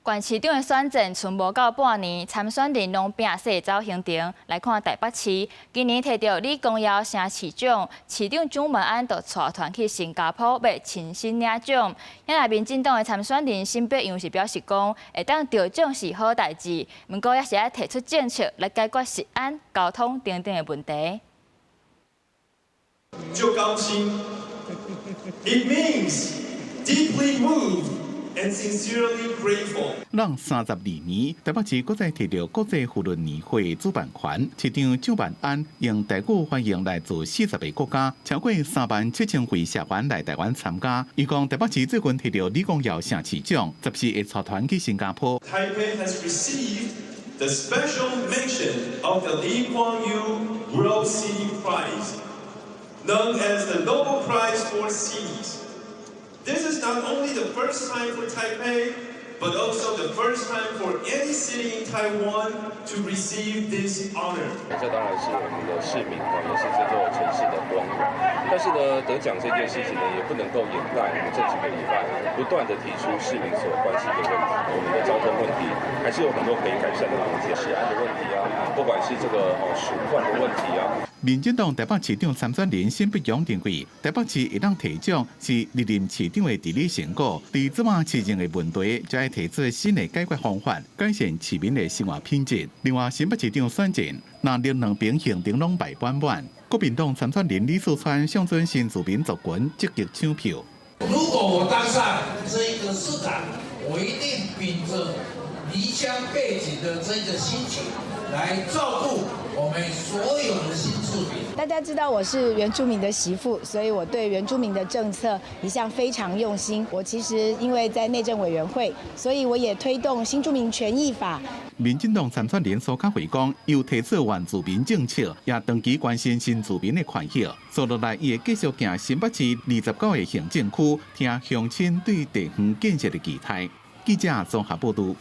縣市長的選戰賰無夠半年，參選人攏拚勢走行程。來看台北市，今年提著李光耀城市獎，市長蔣萬安就帶團去新加坡，欲親身領獎。遐民進黨的參選人沈伯洋是表示講，會當得獎是好代誌，毋過也是愛提出政策來解決食安、交通等等的問題。足高興，It means deeply moved and sincerely grateful。咱32年，台北市閣再提著國際扶輪年會主辦權，市長蔣萬安用台語歡迎來自40個國家，超過3萬7千位社員來台灣參加。伊講台北市最近提著李光耀城市獎，14會帶團去新加坡。 Taipei has received the special mention of the Lee Kuan Yew World City Prize, known as the Nobel Prize for Cities. This is not only the first time for Taipei, but also the first time for any city in Taiwan to receive this honor. 這當然是我們的市民哦，也是這座城市的光榮。但是呢，得獎這件事情呢，也不能夠掩蓋我們這幾個禮拜不斷地提出市民所關心的問題。我們的交通問題還是有很多可以改善的空間，食安的問題啊，不管是這個哦鼠患的問題啊。民進黨台北市長參選人沈伯洋認為，台北市會當提獎是歷任市長的治理成果，對這馬市政的問題，就愛提出新的解決方法，改善市民的生活品質。另外，新北市長選戰，藍綠兩邊行程攏排滿滿，國民黨參選人李四川向準新住民族群積極搶票。如果我當上這個市長，我一定秉著離鄉背井的這個心情來照顧我們所有的新住民。大家知道我是原住民的媳婦，所以我對原住民的政策一向非常用心。我其實因為在內政委員會，所以我也推動新住民權益法。民進黨參選人蘇卡惠講，有提出原住民政策，也長期關心新住民的權益。接落來，伊會繼續行新北市29個行政區，聽鄉親對地方建設的期待。記者綜合報道。